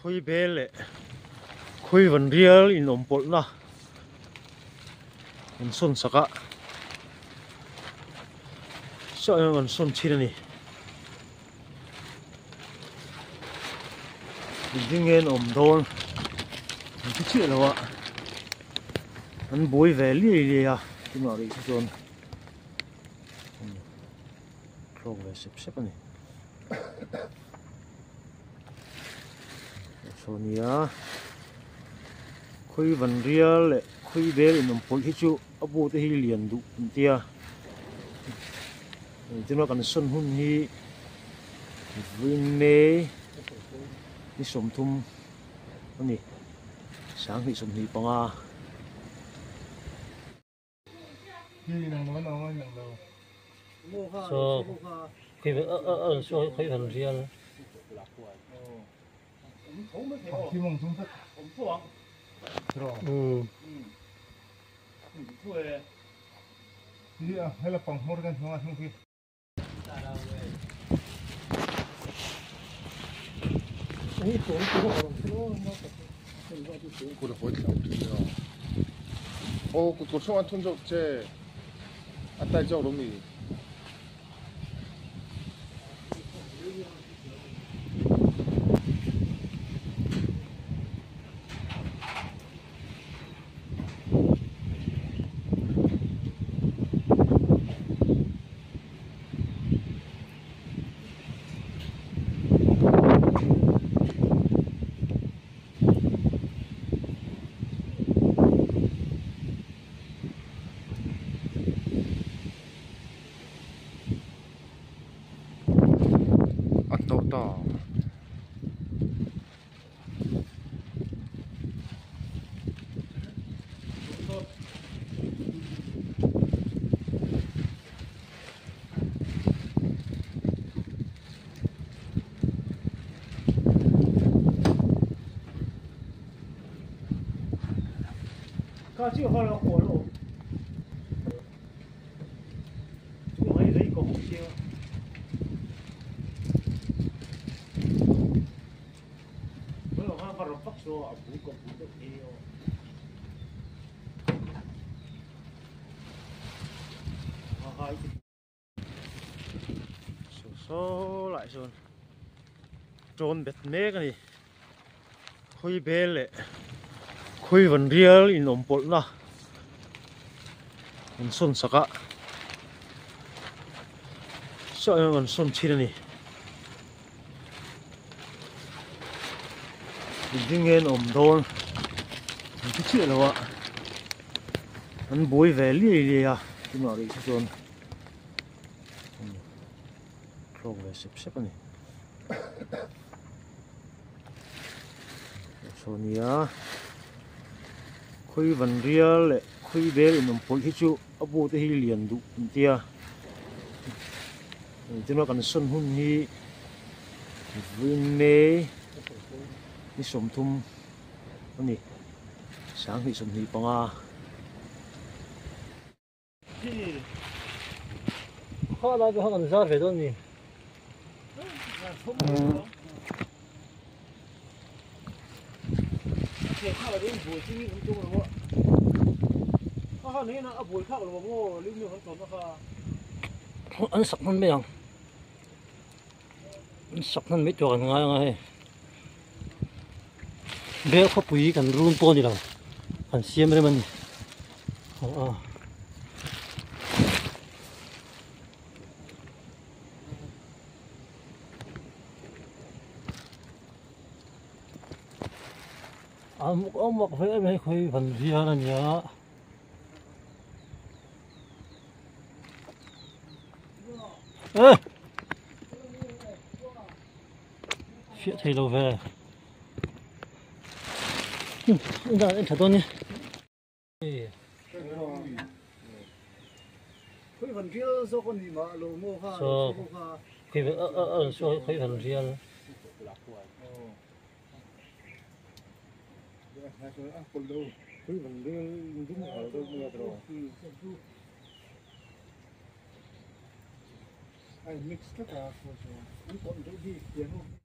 Khawi bel leh khawi van rial inawm pawlhna an sawn sak a saw an sawn thin a ni. Engtin nge an awm dawn an hre chiah lo a an buai ve liai liai a tunah rih hi chuan thlawk ve sep sep a ni saw nia khawi van rial leh khawi bel inawm pawlh hi chu a bu te hi lian duh an tia. Engtin kan sawn hun hi vawiin May ni 30 a ni 2025. Saw saw khawi han rial. Saw lai sawn tawn bet mek a ni khawi bel leh khawi van rial inawm pawlhna an sawn sak a saw an sawn thin a ni engtin nge an awm dawn an hre chiah lo a an buai ve liai liai a tunah rih hi chuan. Thlawk ve sep sep a ni. Saw nia khawi van rial leh khawi bel inawm pawlh hi chu a bu te hi lian duh an tia. Engtin kan sawn hun hi vawiin May ni 30 a ni 2025. Kha lai pawh kha kan zar ve dawn a ni. An sak hman mai ang. An sak hman mai tur an ngai ang a hei. Bel khawpui kan run pawh a ni lo. Kan siam rem a ni. A mak ve em hei khawi van rial a nia. Ê! Fiah thei lo ve. En tha dawn ni. Saw khawi van rial. Khuivan rial dum hal deuh mai a tiraw.